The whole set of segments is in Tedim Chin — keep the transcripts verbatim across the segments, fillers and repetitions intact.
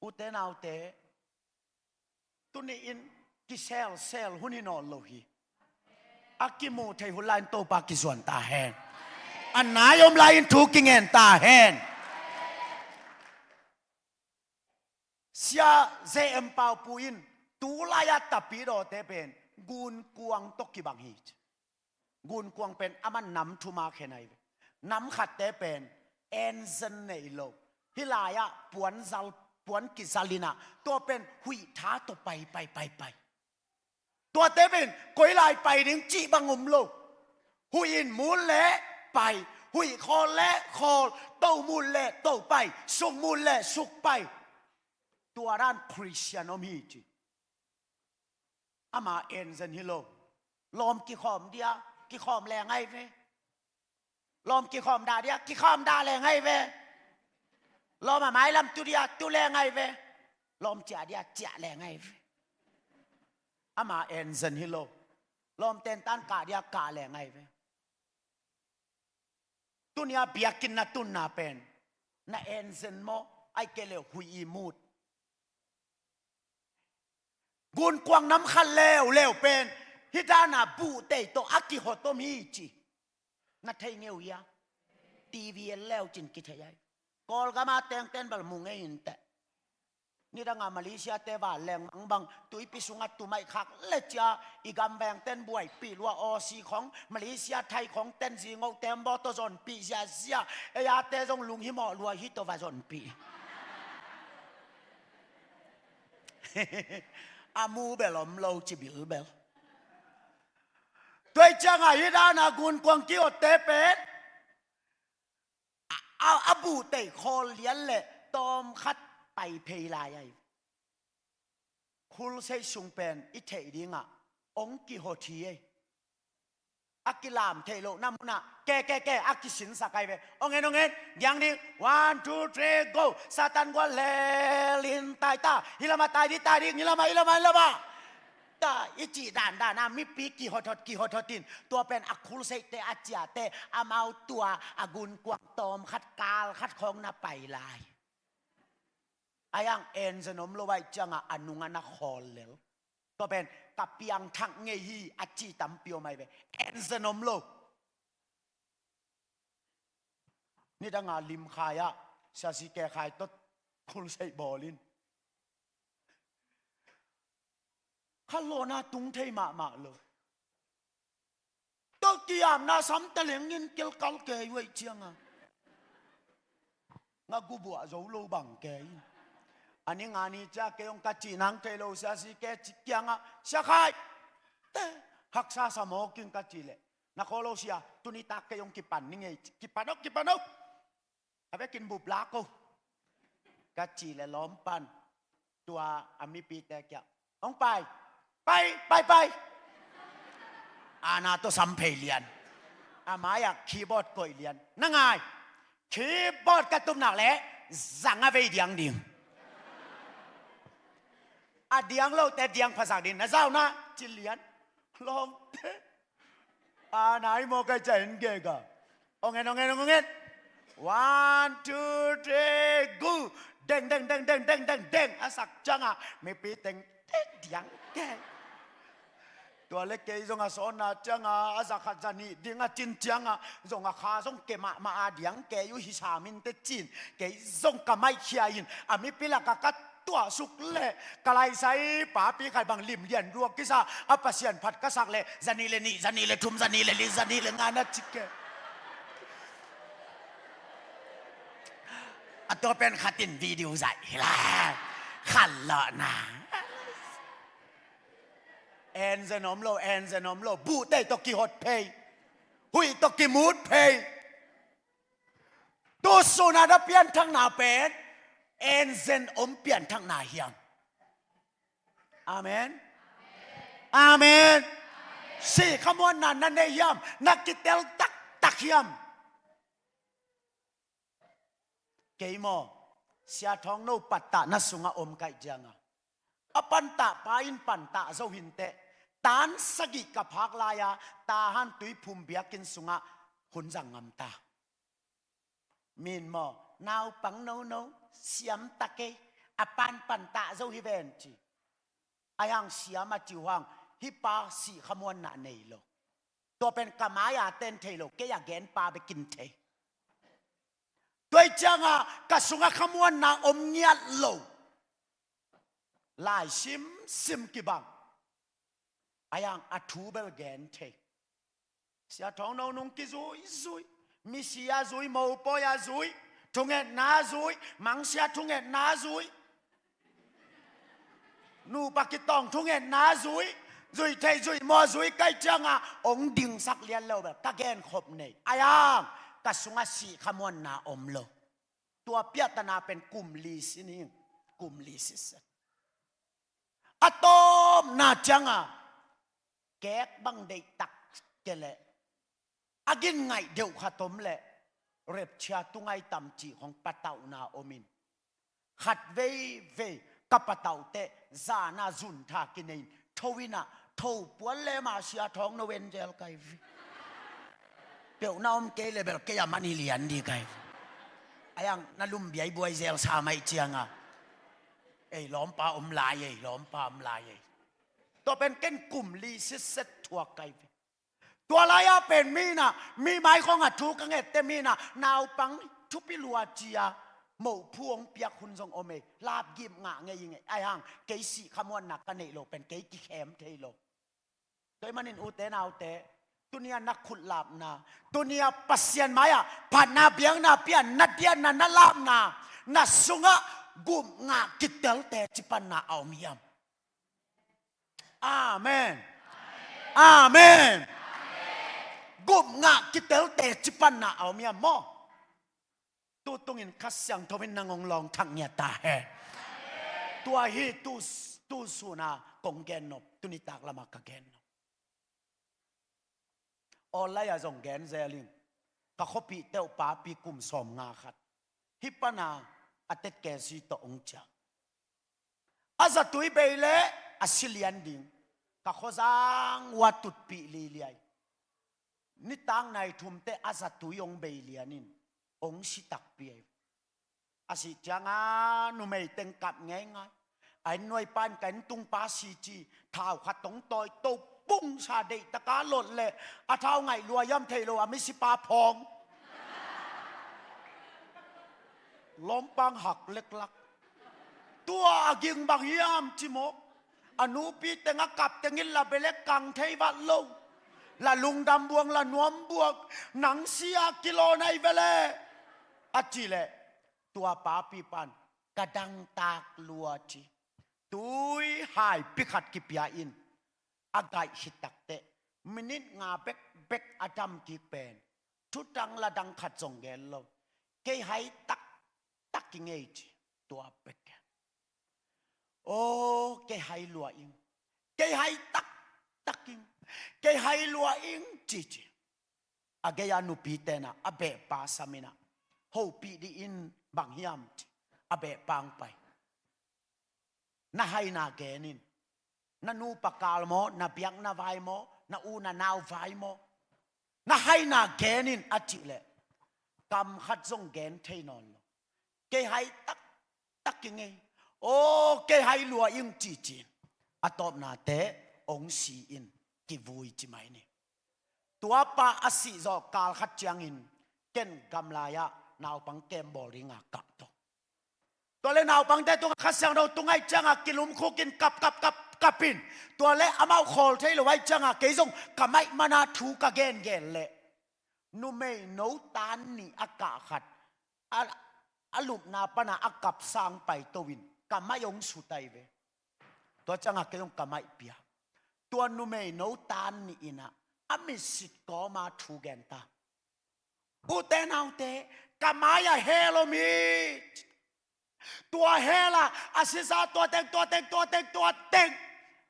Ute naute, tuni-in kiselsel hun hi nawn lo hi. A kimu thei hun lai-in Topa kizuan ta hen. A nai om lai-in thu kingen ta hen. Sia J M Paupu in tulai-a tapidawte pen gunkuang tawh kibang hi ci. Gunkuang pen aman nam thum a khen ahi ve. Nam khatte pen engine nei lo. Hih lai-ah puanzal, puan kizal in ah, tua pen huih tha tawh pai, pai, pai, pai. Tuate pen koi lai pai ding cih bang om lo. Huih in mut leh pai, huih khawl leh khawl, to mut leh to pai, suk mut leh suk pai. Tua dan Khristian om hi ci. Ama engine hi lo. Lawm kikhawm dia, kikhawm leng ahi ve. Lawm kikhawm dah dia, kikhawm dah leng ahi ve. Lawm a mailam tu dia, tu leng ahi ve. Lawm ciah dia, ciah leng ahi ve. Ama engine hi lo. Lawm tentan kah dia, kah leng ahi ve. Tuni-a biakinn na tunna pen na engine maw, ahih kei leh huih i mut? Gunkuang nam khat leuleu pen hih dan a buhtei tawh a kihot om hi ci. Na thei ngei uh hia? T V en leu cin kithei ahi. Kawlgam a tengten bel mu ngei inteh. Nidang a Malaysia te vanleng mangbang tuipi sungah tumaih khak le cia i gam vengten buaipih lua, Aussie khong, Malaysia, Thai khong ten zingoh tembaw tawh zonpih ziazia. Ei a te zong lunghimawh lua hi tawh va zonpih. A mu bel om lo ci bilbel. Tua ahih ciangah hih dan a gunkuang kihotte pen a, a, a buhtei khawl lian leh tawmkhat pai phei lai ahi. Khulseih sung pen i theih dingah hong kihot hi ei. A kilam theih lohna munah ke, ke, ke a kisinsak ahi ve. Hong en, hong en, diang ding. One, two, three, go. Satan gual lel in tai ta. Hih lamah tai dih, tai dih. Hih lamah, hih lamah, hih lamah. Ta i cih dandan a mipi kihothot, kihothot in. Tua pen a khulseihte, a ciate, amau tua a gunkuang tawmkhat, kalkhat khawng na pai lai. A yang engine om lo ahih ciangah a nungah na khawl lel. Tua pen ka piangthak ngei hi a ci tampi om ahi ve. Engine om lo. Nidang a Limkhai ah Sia C K Khai tawh khulseih bawl in. Kha lawhna tung thei mahmah lo. Tawh kiamna sam taleng in kilkal kei uh ahih ciangah nga gubuah zo lo bang kei in. A ni nga ni cia kei hong ka cih nang thei lo Sia C K kiangah, Sia Khai, te haksa sa mawk in ka cih leh, na khawl lo sia, tuni tak kei hong kipan ning ei ci. Kipan o, kipan o. A vekin bup lak o ka cih leh lawm pan tua a mipite kiang hong pai, pai, pai, pai. Ana tawh sam phei lian. A mai-ah keyboard koih lian. Na ngai, keyboard ka tup nak leh zang a vei diang ding. A diang lote diang phasak ding, na zau na ci lian. Lawmte. A nai maw kai ca in gega. Hong en, hong en, hong en. One, two, three, go. Deng, deng, deng. A sak ciangah mipi teng, teng diang kei. Tua leh kei zong a sawnna ciangah a za khat za nih ding a cin ciangah zong a kha zong ke mahmah a diang kei uh hi sam in te cin. Kei zong ka maihkhia in a mipi lakah ka tuahsuk leh ka laisai papi khai bang lim lian ruak kisa a Pasian phat ka sak leh za nih leh nih, za nih leh thum, za nih leh li, za nih leh nga na ci kei. A tua pen khat in video zaih hi lai. Khan lawhna. Engine om lo, engine om lo. Buhtei tawh kihot phei. Huih tawh kimut phei. Tusuna na pianthakna pen engine om pianthakna hiam? Amen. Amen. Si khamuanna na nei hiam? Na kitel taktak hiam? Kei maw, Sia Thawng No pattahna sungah om kaih ciangah a pantah pa in pantah zo hinteh, tan sagih ka phak lai-a Tahan Tuiphum biakinn sungah hun zang ngam ta. Min maw, naupang nono siam ta kei, A panpan tah zo hi ven ci. Ahi hang siam a ci uh hang, hih pa sih khamuanna nei lo. Tua pen ka mai-a ten thei lo, kei a genpa bekin thei. Tua ih ciangah ka sungah khamuanna om ngiat lo. Lai simsim kibang. Ahi hang a thu bel gen thei. Sia Thawng No nung kizuizui. Misi a zui, mopawi a zui. Thungetna a zui. Mangsia thungetna a zui. Nupa kitawng thungetna a zui. Zui thei zui maw zui ka ih ciangah ong dingsak lian lo bel ka genkhop nei. Ahi hang ka sungah sih khamuanna om lo. Tua piahtana pen kum li si ning. Kum li si set. A tawpna ciangah kek bang deihtak kei leh a gin ngaih deuh khat om leh rapture tu ngai tam cih khong patauhna om in. Khat veivei ka patauh teh zana zun tha kinei in tho in ah, tho puan le mah Sia Thawng No en zel kai ve. Peuhna om kei le bel kei a man hi lian di kai ve. Ahi hang na lum biaibuai zel sa mai ciangah. Ei lawmpa om lai ei, lawmpa om lai ei. Tua pen ken kum li siset thuak kai ve. Tua lai-ah pen mi in ah, mi mai khong a thu ka ngette mi in ah, naupang thupi lua ci-a, moh phu hong piak hun zong om ei, lapgip ngah ngei i ngei, ahi hang, kei sih khamuanna ka neih lo pen, kei kikhem thei lo. Tua ahih manin ute naute, tuni-a na khutlapna, tuni-a Pasian mai-ah, phatna biakna pia, na diatna, na lapna, na sungah, gup ngah kitelte cipanna a om hiam? Amen. Amen. Gup ngah kitelte cipanna a om hiam maw? Tu tungin Kha Siangtho in nang hong lawng thak ngiat ta hen. Tua hi tu, tu sun a kong gen nop, tuni tak lam a ka gen nop. Online ah zong gen zel ing. Ka khuapihte uh papi kum sawmnga khat. Hih pan a a tet kesi tawh hong ciah. A zatui bei leh a si lian ding. Ka khuazang uh a tutpih liliai. Nitak nai thum teh a zatui hong bei lian in hong si takpi ei. A sih ciangah numei teng kap ngeingai. A inn nuaipa in ka inn tungpa si ci, thau khat hong tawi to pungsa, deihtaka lot leh a thau ngaih lua hiam thei lo a misipa phawng. Lawmpang hak leklak. Tua a ging bang hiam ci maw? A nupi teng a kap teng in la belek kang thei vat lo. La lungdam buang, la nuam buang, nang si a kilaw nai ve leh, a cih leh, tua papi pan ka dangtak lua ci. Tui haipi khat kipia in a gaih khit takteh minit nga bekbek a dam kik pen thutang la dang khat zong gen lo. Kei hai taktak ing ei ci. Tua bek. Aw, kei hai lua ing. Kei hai taktak ing. Kei hai lua ing ci ci. A gei a nupi ten ah a behpa sam in ah, hopih dih in bang hiam ci. A behpa hong pai. Na haina gen in. Na nupa kal maw, na biakna vai maw, na u na nau vai maw? Na haina gen in a cih leh, kam khat zong gen thei nawn lo. Kei hai taktak ing ei. Aw, kei hai lua ing ci ci in. A tawpna teh hong si in kivui ci mai ni. Tua pa a sih zawh kal khat ciangin ken gamlai ah naupang kem bawl ding a kah tawh. Tua leh naupangte tungah Kha Siangtho tung ahih ciangah kilumkhuk in kap kap kap kap in. Tua leh amau khawl thei lo ahih ciangah kei zong ka maih man a thu ka gengen leh, numei no tan nih a kah khat a, a lupna pan a a kap sang paito in ka maih hong sut ai ve. Tua ciangah kei zong ka maih pia. Tua numei no tan nih in ah a mitsit kawm a thu gen ta. Ute naute, ka mai-ah hell om hi. Tua hell ah a sisa tua teng, tua teng, tua teng, tua teng,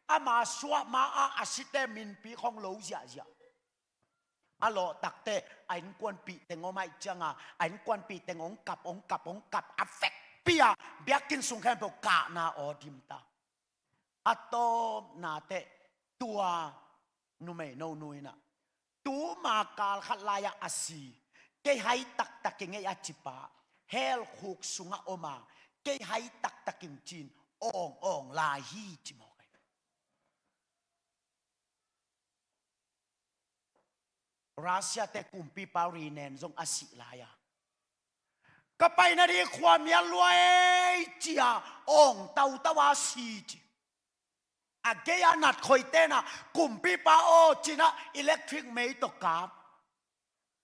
ama suah ma-ah a site minpi khong lo ziahziah. A lawh takteh a innkuanpih teng om ahih ciangah a innkuanpih teng hong kap, hong kap, hong kap, a vekpi-a biakinn sung khempeuh kahna aw dim ta. A tawpna teh tua numei no nu in ah, tuma kal khat lai-ah a si, kei hai taktak ing ei a cipa, hell khuk sungah om a, Kei hai taktak ing ci-in awng awng lai hi ci mawk ahi. Russia te kumpipa Reagan zong a sih lai a, ka paina ding khua mial lua ei ci-a awng tautau a si ci. A gei a nat khoite na kumpipa aw ci-in a electric mei tawh kap.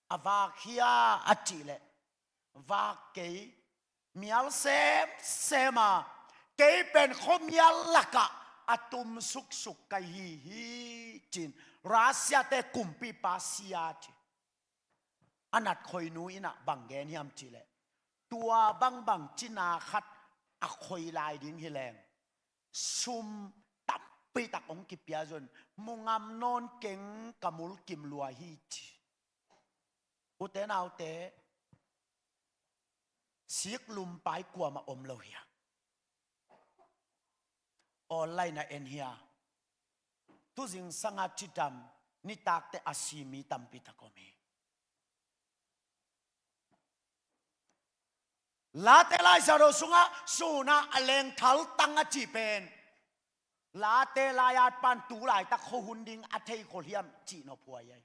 A vak hia a cih leh vak kei, mial semsem a, kei pen khuamial lakah a tum suksuk ka hi hi ci-in Russia te kumpipa si a ci. A nat khoinu in ah bang gen hiam cih leh tua bangbang cina khat a khoi lai ding hi leng sum tampi tak hong kipia zong mu ngam nawn keng, ka mulkim lua hi ci. Ute naute, sik lumpai kuamah om lo hia? Online ah en hia? Tuzingsang a cidam nitakte a si mi tampi tak om hi. Late Lai Siangtho sungah sun a a leng thaltang a cih pen Late lai-at pan tu laitak khuahun ding a thei kho hiam cih nophuai ahi.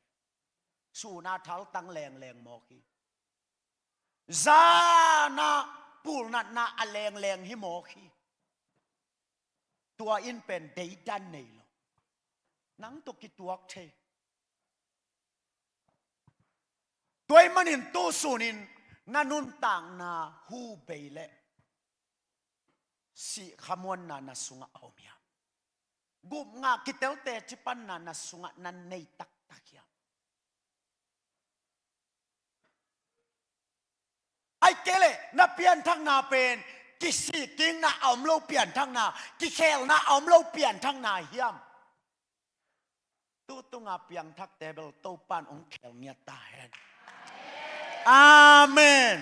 Sun a thaltang lengleng mawk hi. Zan a pulnatna a lengleng hi mawk hi. Tua in pen deidan nei lo. Nang tawh kituak thei. Tua ahih manin tu sunin na nuntakna hu bei leh sih khamuanna na sungah a om hiam? Gupngah kitelte cipanna na sungah na nei taktak hiam? Ahih kei leh na pianthakna pen kisikkikna a om lo pianthakna, kikhelna a om lo pianthakna hiam? Tutunga piangthakte bel Topan hong khel ngiat ta hen. Amen.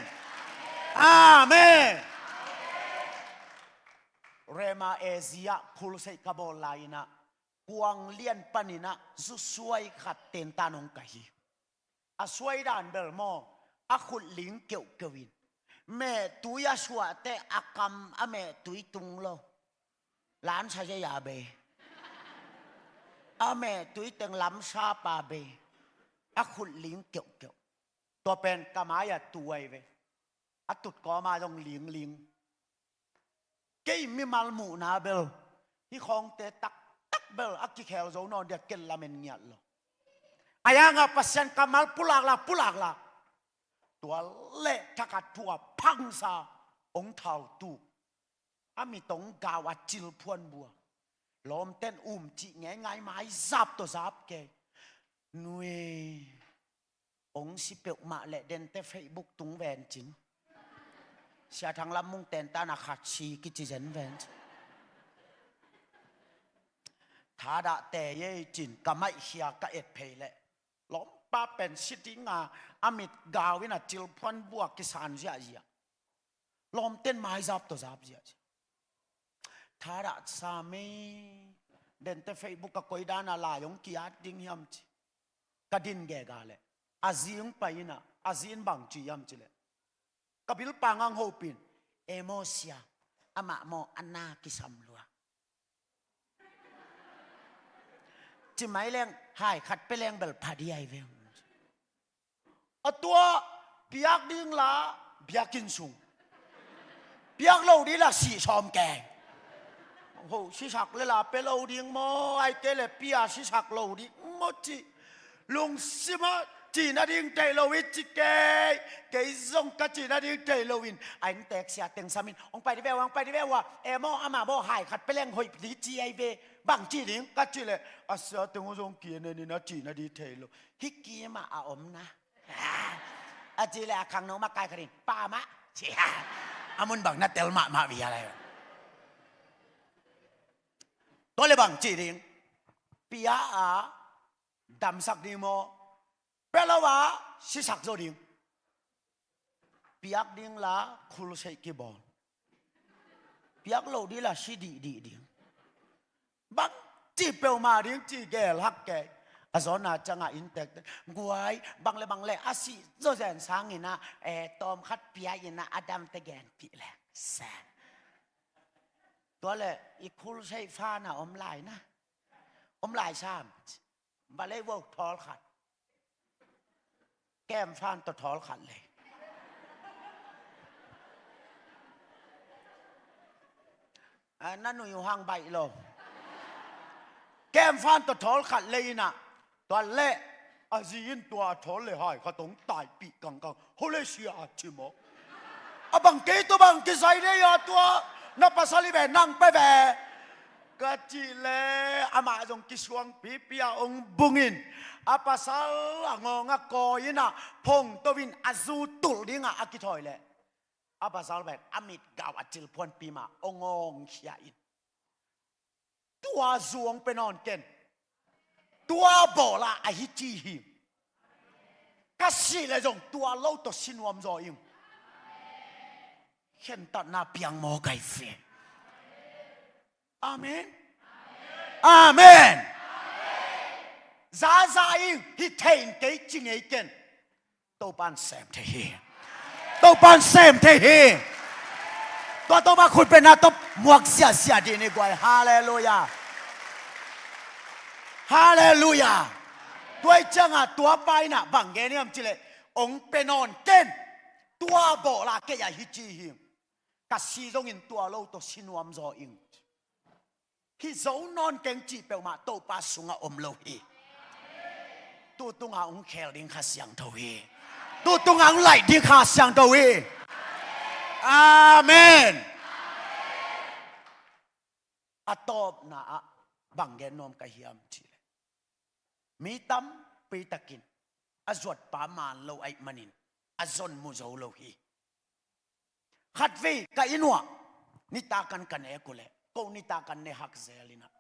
Amen. Rema Asia khulseih ka bawl lai-in ah kuang lian panin ah zusuai khat tentan hong kai hi. A suai dan bel maw, a khut ling keuhkeuh in mehtui a suah teh a kam a mehtui tung lo. Lansa zei a bei. A mehtui teng lamsap a bei. A khut ling keuhkeuh. Tua pen ka mai-ah tu ahi ve. A tut kawma zong lingling. Kei mimal muhna bel hih khawngte taktak bel a kikhel zo nawn dia ken lamen ngiat lo. A yanga Pasian kammal pulak la, pulak la. Tua leh thakhat thu a phangsa hong thau tu. A mit hong gau a cil phuan bua. Lawmten um cih ngeingai mai zap tawh zap kei. Nui. Hong si peuhmah leh dente Facebook tung ven cin. Sia Thang Lam Mung tentan a khat si kici zen ven cin. Thadah te ye cin ka maihkhia ka et phei leh lawmpa pen si dinga a mit gau in a cil phuan bua kisan ziahziah. Lawmten maizap tawh zap ziahziah. Thadah sa mei. Dente Facebook a koi dana lai hong ki-at ding hiam ci. Ka din gega leh a zing pai in ah a zin bang ci hiam ci leh ka bilpang ang hopin, e maw sia, amah maw a na kisam lua. Ci mai leng hai khat pe leng bel pha di ai ve. A tua piak ding la biakinn sung. Piak lo ding la sih sawm keng. Ho sisak le la pe lo ding maw, ai kei le pia sisak lo ding maw ci. Lungsim ah cihna ding thei lo hi ci kei. Kei zong ka cihna ding thei lo in a inntek sia teng samin hong pai di ve uh, hong pai di ve uh a, e maw amah maw hai khat pe leng hoih di ci ai ve. Bang cih ding ka cih leh a sia teng uh zong kinen in a cihna ding thei lo. Hih kimah a omna a cih leh a khangno mah kai khat in pa mah ci a, a mun bang na tel mahmah via lai. Tua leh bang cih ding, pia a damsak ding maw, pia lo a sisak zo ding. Piak ding la khulseih kibawl. Piak lo ding la si dihdih ding. Bang ci peuhmah ding ci gel hak kei. A zawna ciangah inntek guai bang le bang le a sih zawzen sangin ah, e, tawm khat pia in ah a damte genpih leng sen. Tua le i khul sei fan a om lai na. Om lai sam. Ba lei vo thawl khat. Kem fan tawh thawl khat lei. A, na nui uh hang baih lo. Kem fan tawh thawl khat lei inah. Tua le a zi in tua a thawl le hai khat hong taipih kangkang. Holesia a ci maw? A bang kei tawh bang kisai lei a tua na pasal i ve nang pe ve. Ka cih le amah zong kisuang pipi a hong bungin a pasal a ngawng a kawi inah phongto in a zu tulh dingah a kithawi leh a pasal pen a mit gau a cilphuanpi mah hong awngkhia in. Tua zu hong pe nawn ken. Tua bawla a hi ci hi. Ka sih le zong tua lo tawh si nuam zaw ing. Khentatna piang maw kai fe. Amen. Amen. Zaza ing hi thei in kei ci ngei ken. Topan sem thei hi. Topan sem thei hi. Tua Topa khut penna tawh muak siasia dih ni guai. Halleluia. Halleluia. Tua i cianga tua pa inah bang gen hiam cileh hong pe nawn ken. Tua bawla kei a hi ci hi. Ka si zongin tua lo tawh si nuam zaw ing. Hi zo nawn keng cih peuhmah Topa sungah om lo hi. Tutunga hong khel ding Kha Siangtho hi. Tutunga hong laih ding Kha Siangtho hi. Amen. A tawpna ah bang gen nuam ka hiam cih leh mi tampi takin a zuatpa maan lo ahih manin a zon mu zo lo hi. Khatvei ka inn uah nitakan ka nek uh leh ko nitakan ne hak zel inah.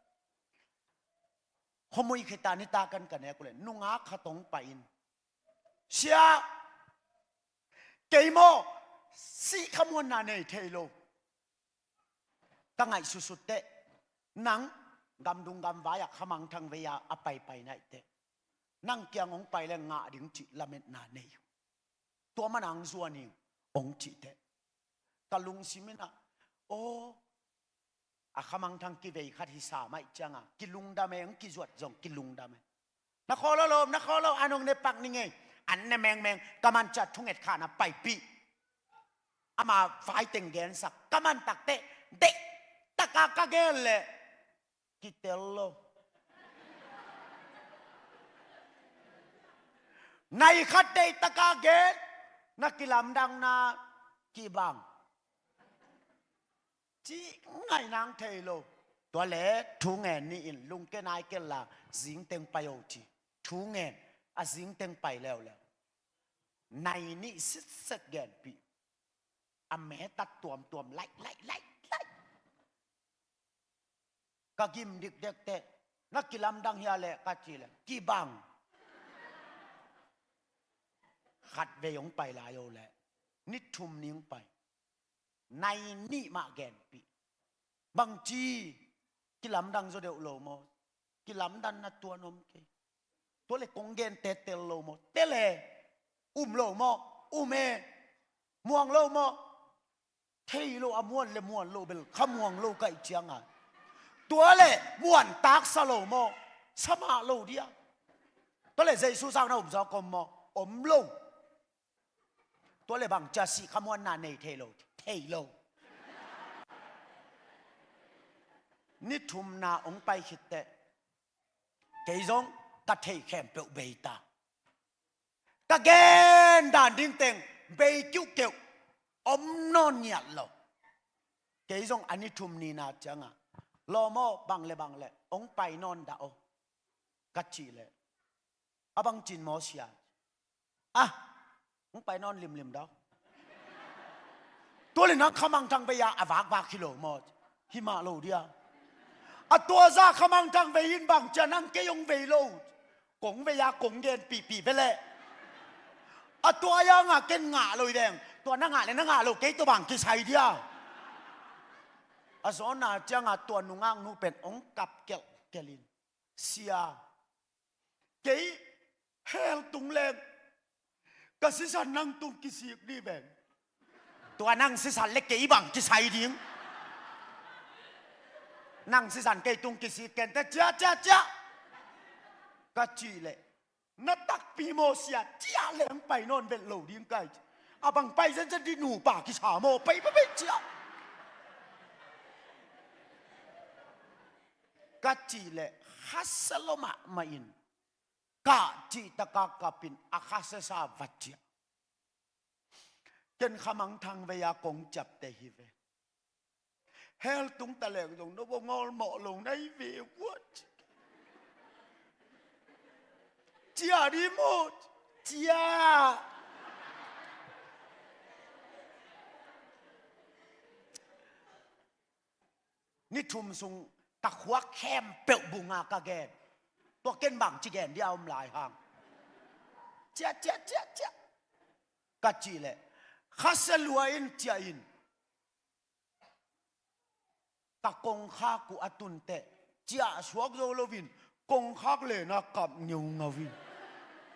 Khomui khita nitakan ka nek uh leh nungak khat hong pai in. Sia, kei maw sih khamuanna nei thei lo. Ka ngaihsutsut teh nang gamdung gamvai ah khamangthang vei a a paipai naih teh nang kiang hong pai le ngah ding cih lametna nei uh. Tua mana hong zuan ing hong cih teh ka lungsim inah aw a khamangthang kivei khat hi sa maih cianga kilungdam e, hong kizuat zong kilungdam e. Na kholo lo, na kholo, an hong ne pak ni ngei. An ne mengmeng, ka man ciah thunget khana paipih. Ama vaiteng gensak ka man takteh deihtaka ka gen leh kitel lo. Nai khat deihtaka gen na kilamdangna kibang. Cih ngaih nang thei lo. Tua le thu ngen ni in lungke nai kel la zingteng pai o ci. Thu ngen a zingteng pai leuleu. Nai nih sitset genpih. A metat tuamtuam laih laih laih laih. Ka gim dikdek teh na kilamdang hia leh ka ci leh kibang. Khatvei hong pai lai o leh ni thum ni hong pai. Nai nih mah genpih. Bangci kilamdang zaw deuh lo maw? Kilamdanna tuan om kei. Tua le kong gen te tel lo maw? Tel e. Um lo maw? Um e. Muang lo maw? Thei lo a muan le muan lo bel kha muang lo kaih cianga. Tua le muan taksa lo maw? Sa mah lo dia. Tua le Jesu sang na um zaw kom maw? Om lo. Tua le bang cia sih khamuanna nei thei lo, thei lo. Ni thumna hong pai khitteh kei zong ka theih khempeuh bei ta. Ka gen dan ding teng bei kiuhkeuh om nawn ngiat lo. Kei zong a ni thum nina cianga lawm aw bang le bang le hong pai nawn dah aw ka cih leh a bangcin maw sia? Ah, hong pai nawn limlim dau. Tua le nang khamangthang vei a a vakvak hi lo maw? Hi mah lo dia. A tua za khamangthang vei in bang cia nang kei hong vei lo. Kong vei a kong gen pihpih ve leh a tua yanga ken ngah lo i veng. Tua na ngah le na ngah lo kei tua bang kisai dia. A zawna cianga tua nungak nu pen hong kap kelhkelh in sia. Kei hell tung leng ka sisan nang tung kisik dih veng. Tua nang sisan le kei bang kisai ding. Nang sisan kei tung kisik ken teh, ciah, ciah, ciah, ka cih leh, na takpi maw sia, ciah leng pai nawn vet lo ding kai. A bang pai zenzen dih, nupa kisa maw, pai, pai, pai, ciah, ka cih leh, khasia lua mahmah in, kah cih taka kap in, a khasiasa va ciah. Ken khamangthang vei-a kong ciapteh hi ve. Hell tung taleng zong no bawng awlmawh lo na hi ve uh a ci. Ciah dih maw? Ciah. Ni thum sung ka khua khempeuh bunga ka gen. Tua ken bangci gen dih a om lai hang. Ciah, ciah, ciah, ciah, ka cih leh, khasia lua in ciah in. Ka kongkhak uh a tun teh, ciah suak zo loin, kongkhak lehna kap ngeungau in.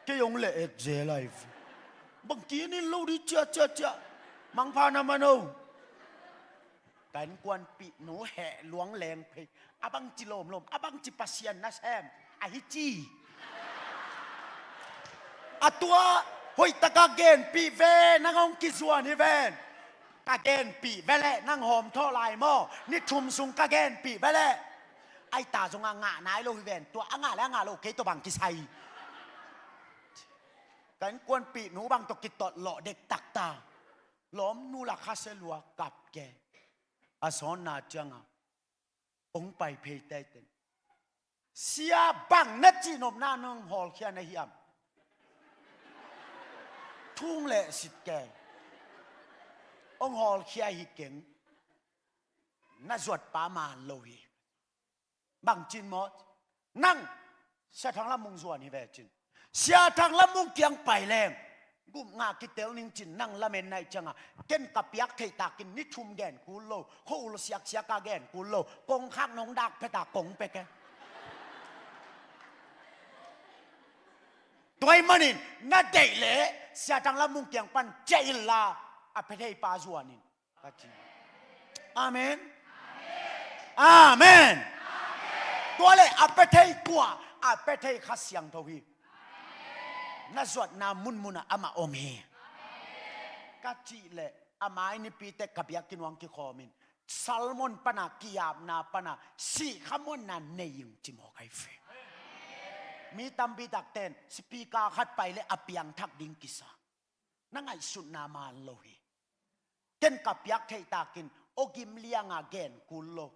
Kei hong leh et zel lai ve. Bang kinin lo dih, ciah, ciah, ciah. Mangpha na man o. Ka innkuanpih nu heh luang leng phei. A bangci lawmlawm, a bangci Pasian nasem, ahi ci. A tua hoihtaka genpih ve, nang hong kizuan hi ven. Ka genpih ve leh, nang hawm thawh lai maw? Ni thum sung ka genpih ve leh. Ai ta zong a ngah nai lo hi ven. Tua a ngah leh a ngah lo, kei tawh bang kisai. Ka innkuanpih nu bang tawh kitawlh lawh dektak ta. Lawmnu la khasia lua kap ke. A sawnna ciangah hong pai phei teitei. Sia, bang na cihnopna nang hawlkhia na hiam? Thung leh sit kei. Hong hawlkhia hi keng. Na zuatpa man lo hi. Bangcin maw? Nang Sia Thang Lam Mung zuan hi ve cin. Sia Thang Lam Mung kiang pai leng, gupngah kitel ning cin, nang lamen naih ciangah, ken ka piak theihtakin ni thum gen kul lo, khua-ul siaksiaka gen kul lo, kongkhak nong dak pheta kong pia ke. Tua ahih manin na deih leh Sia Thang Lam Mung kiang pan ciah inla, a pia theipa zuanin, ka ci. Amen. Amen. Tua leh a pia thei kua? A pia thei Kha Siangtho hi. Na zuatna munmunah amah om hi. Ka cih leh a mai nipi teh ka biakinn uah kikhawmin, sermon pana, ki-apna pana, sihkhamuanna nei ing ci mawk ahi ve. Mi tampi takten speaker khat pai leh a piangthak ding kisa. Na ngaihsutna man lo hi. Ken ka piak theihtakin aw gim lianga gen kul lo,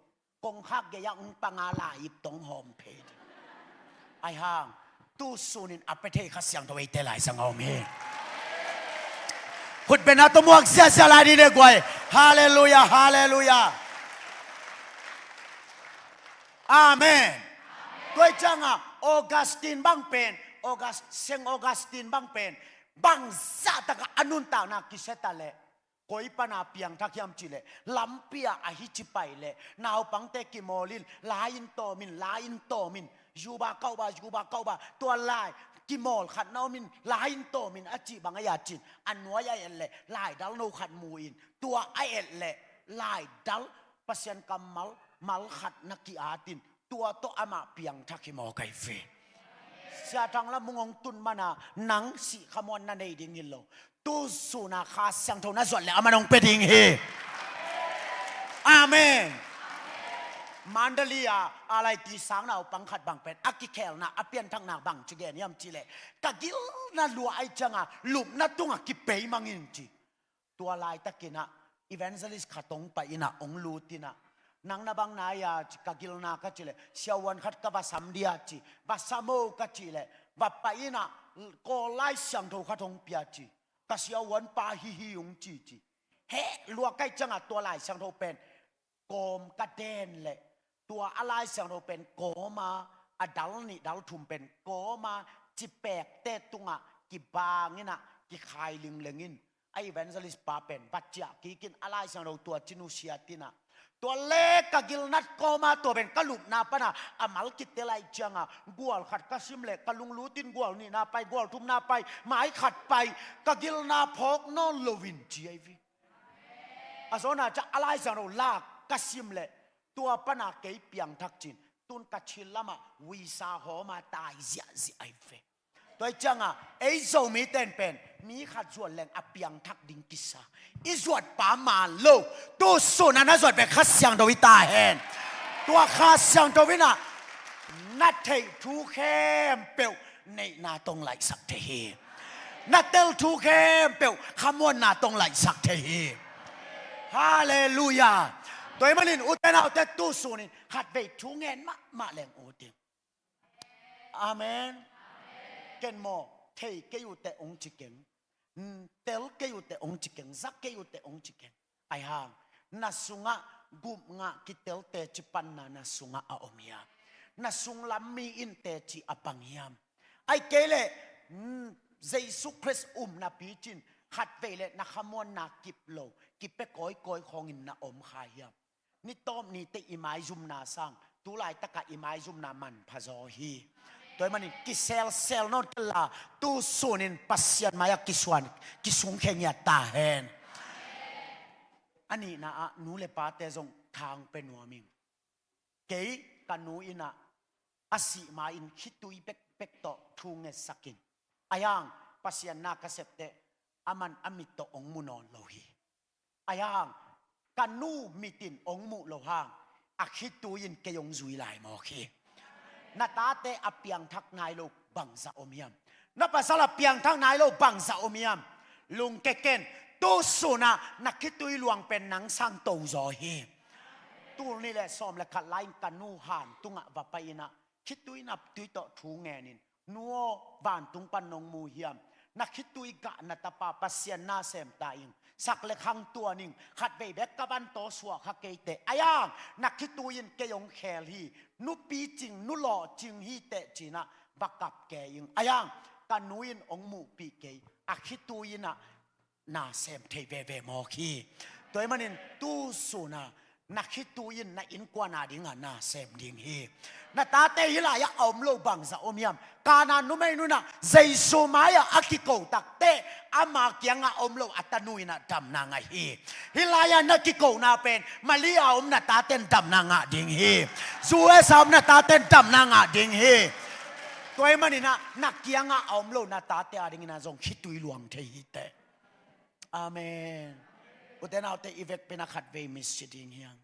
kongkhak gei-ah hong panga lai-ip tawh hawm phei ding. Ahi hang, tu sunin a pia thei Kha Siangtho eite laizang a om hi. Khutbetna tawh muak siasia lai dih le guai. Halleluiah, halleluiah. Amen. Tua ahih ciangah Augustine bang pen, August, Saint Augustine bang pen, bangzah takah a nuntakna kisia ta leh, koi pana piangthak hiam cih leh, lampi-ah a hici pai leh, naupangte kimawl in, la in tawm in, la in tawm in, Juba kauba, Juba kauba, tua lai kimawl khat na om in, la in tawm in a cih bang a ya cin, a nuai a et leh, laidal no khat mu in, tua a et leh, laidal Pasian kammal, mal khat na ki-at in, tua tawh amah piangthak hi mawk ahi ve. Sia Thang Lam Mung hong tun mana nang sihkhamuan na nei ding hi lo. Tu suna Kha Siangtho na zuat leh aman hong pia ding hi. Amen. Mandalay-a a laiti sang naupang khat bang pen a kikhelna, a pianthakna bang ci gen hiam cih leh, ka gilna lua ahih ciangah lupna tungah kipeimang in ci. Tua laitakinah evangelist khat hong pai inah hong lut inah, nang na bang na hia ci, ka gilna ka cih leh, siavuan khat ka va sam dia ci, va sam o ka cih leh, va pai inah, Kawl Lai Siangtho khat hong pia ci, ka siavuanpa hi hi hong ci ci. Heh lua ka hih ciangah tua Lai Siangtho pen kawm ka den leh, tua a Lai Siangtho pen kawma, a dal nih dal thum pen kawma, cipekte tungah kibang inah, kikhai lingleng in, a evangelist pa pen va ciah kik in, a Lai Siangtho tua ci nusiat inah, tua leh ka gilna kawma tua pen ka lupna pana a mal kitel ahih ciangah, gual khat ka sim leh ka lunglut in gual nihna pai, gual thumna pai, mai khat pai, ka gilna phawk nawn lo in ci ahi ve. A zawna ciah a Lai Siangtho lak ka sim leh, Tua pana kei piangthak cin, tun ka thil lamah visa hawma tai ziahziah ai ve. Tua hi cianga ei Zomite in pen mi khat zuat leng a piangthak ding kisa. I zuat pa man lo, tu suna na zuat bek Kha Siangtho hi ta hen. Tua Kha Siangtho inah na theih thu khempeuh neihna tong laihsak thei hi. Na tel thu khempeuh khamuanna tong laihsak thei hi. Halleluiah. Tua hi manin ute naute tu sunin khatvei thu ngen mahmah leng ut in. Amen. Ken maw, thei kei uh teh ong ci keng. Tel kei uh teh ong ci keng, za kei uh teh ong ci keng. Aihang na sungah gupngah kitel teci panna na sungah a om hiam? Na sunglam mi in teci a pang hiam? Ai kei leh Jesu Khrist umna picin khatvei le na khamuanna kip lo, kipia kawikawi khawngin na om kha hiam? Ni tawp nite i maizumna sang tu laitakah i maizumna manpha zaw hi. Tua hi manin kiselsel nawn kei la, tu sunin Pasian mai-ah kisuan, kisungkhia ngiat ta hen. A nihna ah nu le pate zong thang pe nuam ing. Kei ka nu inah a sih ma-in khitui bekbek tawh thu ngetsakin. Aihang Pasian na ka septeh aman a mit tawh ong mu nawn lo hi. Aihang ka nu mitin ong muh lo hang a khitui in kei ong zui lai mawk hi. Na tate a piangthak nai lo bangzah om hiam? Na pasal a piangthak nai lo bangzah om hiam? Lungke ken, tu sunah na khitui luang pen nang sang to zaw hi. Tul nih le sawm le khat lai-in ka nu han tungah va pai inah khitui na tui tawh thu ngenin, nu aw, vantung pan nong mu hiam? Na khitui gah na tapa Pasian na sem ta ing, sak le khang tuan ing, khatvei bek ka van taw suah kha kei teh. Aihang na khitui in kei ong khel hi, nu picing nu lawhcing hi teh cinah va kap kei ing. Aihang ka nu in ong muhpih kei, a khitui inah na sem thei veve mawk hi. Tua hi manin tu suna na khitui in na innkuan a dingah na sem ding hi. Na tate hih lai-ah a om lo bangzah om hiam? Kana numei nunah Jesu mai-ah a kiko takteh ama kiangah a om lo a tanu inah damna ngah hi. Hih lai-ah na kikona pen Malia a om na taten damna ngah ding hi. U S A om na taten damna ngah ding hi. Tua hi maninah na kiangah a om lo na tate a dinginah zong khitui luang thei hi teh. Amen. Ute naute i vekpi-in a khatvei misi ding hiam?